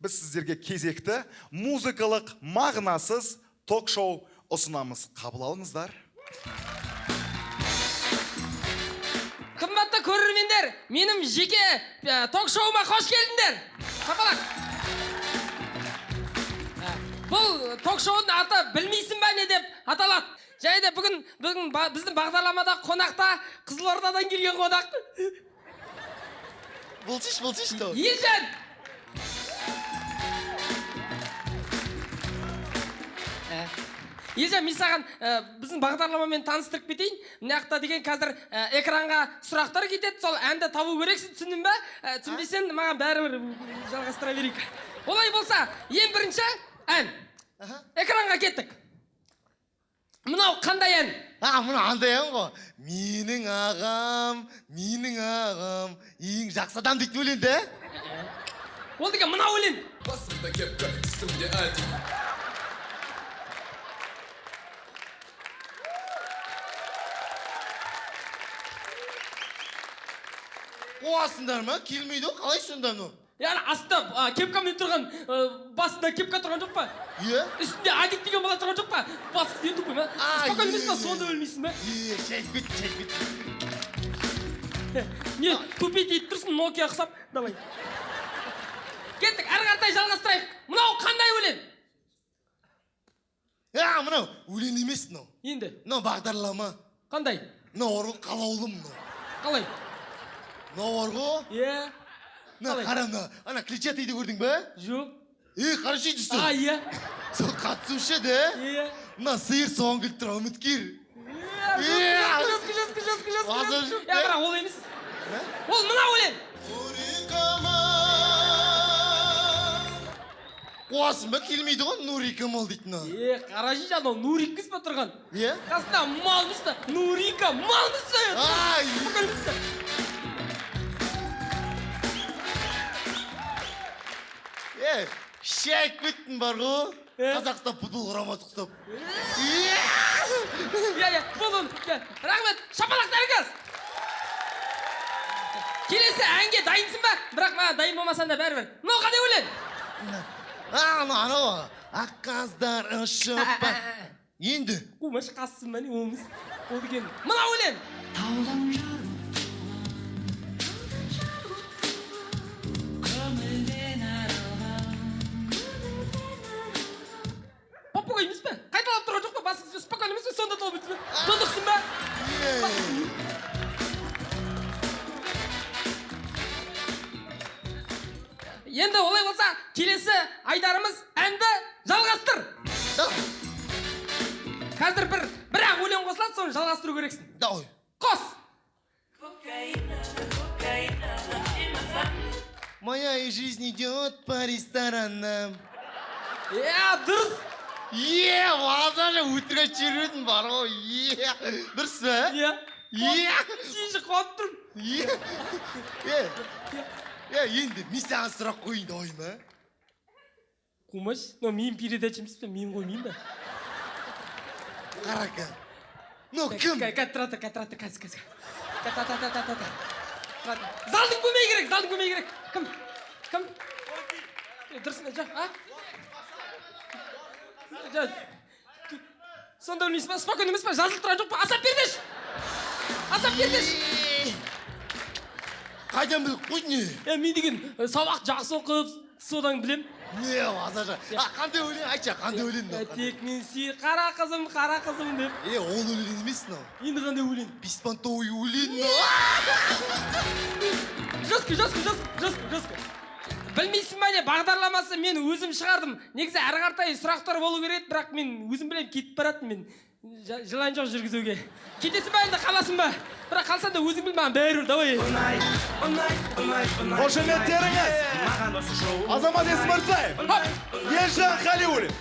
Біз сіздерге кезекті музыкалық мағынасыз ток-шоу ұсынамыз. Қабыл алыңыздар. Қымбатты көрермендер, менің жеке ток-шоуыма қош келдіңдер. Қапалақ. Бұл ток-шоудың аты «Білмейсің ба не» деп аталады. Және де бүгін біздің бағдарламада қонақта Қызылордадан келген қонақ. Молчишь, молчишь, что? Елжан. Елжан, мен саған біздің бағдарламамен таныстырып кетейін. Мына жақта деген қазір экранға сұрақтар кетеді, сол әнді табу керексің, түсіндің ба? Түсінбесең, маған бәрібір, жалғастыра берейік. Олай болса, ең бірінші ән. Экранға кеттік. Мынау қандай ән? А, мынау андай ән ғой. Менің ағам, менің ағам, ең жақсы адам дейтін өлең да? Ол деген мынау өлең. Басымда кепка, үстімде адик. Қуасыңдар ма? Келмейді ғой, қалай сонда мынау? Яғни астында кепкамен тұрған, басында кепка тұрған жоқ па? Иә? Үстінде адик деген бала тұрған жоқ па? Басы сен тупой ма? А, Спокойно емес па? е, Сонда өлмейсің ба? Е, шайып кетті, шайып кетті. Не, тупить етіп тұрсың, Nokia ұқсап. Давай. Кеттік, әрі қаратай жалғастырайық. Мынау қандай өлең? А, мынау өлең емес мынау. Енді, Мынау бағдарлама. қандай? Мынау бар ғой, қалаулым мынау. Қалай? Мынау бар ғой. Иә. Мына Қалай? қара мына. Ана клетчатыйды көрдің ба? Жоқ. Е, қарашы жүрсің. А, иә. Сол қатысушы да. Иә. Мына сиыр соған келіп тұр, үміткер. Иә. Жестко, жестко, жестко, жестко. Базар жоқ, Иә, бірақ ол емес. Ол мынау өлең. Қуасың ба? Келмейді ғой, Нури Камал дейтін мына. Е, қарашы, анау Нурик емес па тұрған? Иә? Қасында мал емес па? Нурика, мал емес па? Ай! Спокойно емес па? Е, шайып кеттің бар ғой. Е? Қазақстан футбол құрамасы ұқсап. Иә, иә, болды, болды. Иә, рахмет, шапалақтарыңыз. Келесі әнге дайынсың ба? Бірақ маған дайын болмасаң да бәрібір. Мынау қандай өлең? А, анау, анау. Ақ қаздар ұшып ба. Енді. Қумаш қассың ба не ол емес. Ол деген мынау өлең. Попугай емес пе? Қайталап тұрған жоқ па? Басың спокойно емес пе? Сонда толып өтті. Тұндықсың ба? Енді олай болса, келесі айдарымыз әнді жалғастыр. Давай. Қазір бір-ақ өлең қосылады, соны жалғастыру керексің. Давай. Қос. Моя жизнь идет по ресторанам. Е, дұрыс. Е, базар өтірік айтып жіберіп бар ғой. Е, дұрыс па? Иә. Е. Сен же қуанып тұрмын. Е. Е. Е, енді мен саған сұрақ қояйын, давай ма? Қумаш, мынау менің передачам емес пе? Мен қоймаймын ба? Қарака. Мынау кім? Қазір, тұра тұр, тұра тұр, қазір, қазір. Та та та та та та. Тұра тұр. Залдың көмегі керек, залдың көмегі керек. Кім? Кім? Е, дұрыс па? Жоқ, а? Жоқ. Сонда білмейсің ба? Спокойно емес па? Жазылып тұрған жоқ па? Асап бердеші! Асап бердеші! Қайдан біліп қойдың не? Е, мен деген сабақ жақсы оқып, содан білем. Не, базар. А, қандай өлең айтшы, қандай өлең мынау? Тек мен сүй, қара қызым, қара қызым деп. Е, ол өлең емес мынау. Енді қандай өлең? Беспонтовый өлең мынау. Жестко, жестко, жестко, жестко, жестко. Білмейсің ба не бағдарламасы мен өзім шығардым. Негізі әрі қаратай сұрақтар болу керек еді, бірақ мен өзім білемін, кетіп баратын мен. Желание жоқ жүргізуге. Кетесің ба енді, қаласың ба? Бірақ қалсаң да өзің біл, маған бәрібір, давай. Қошеметтеріңіз. Азамат Есмырзаев, Хоп! Елжан Халиуллин.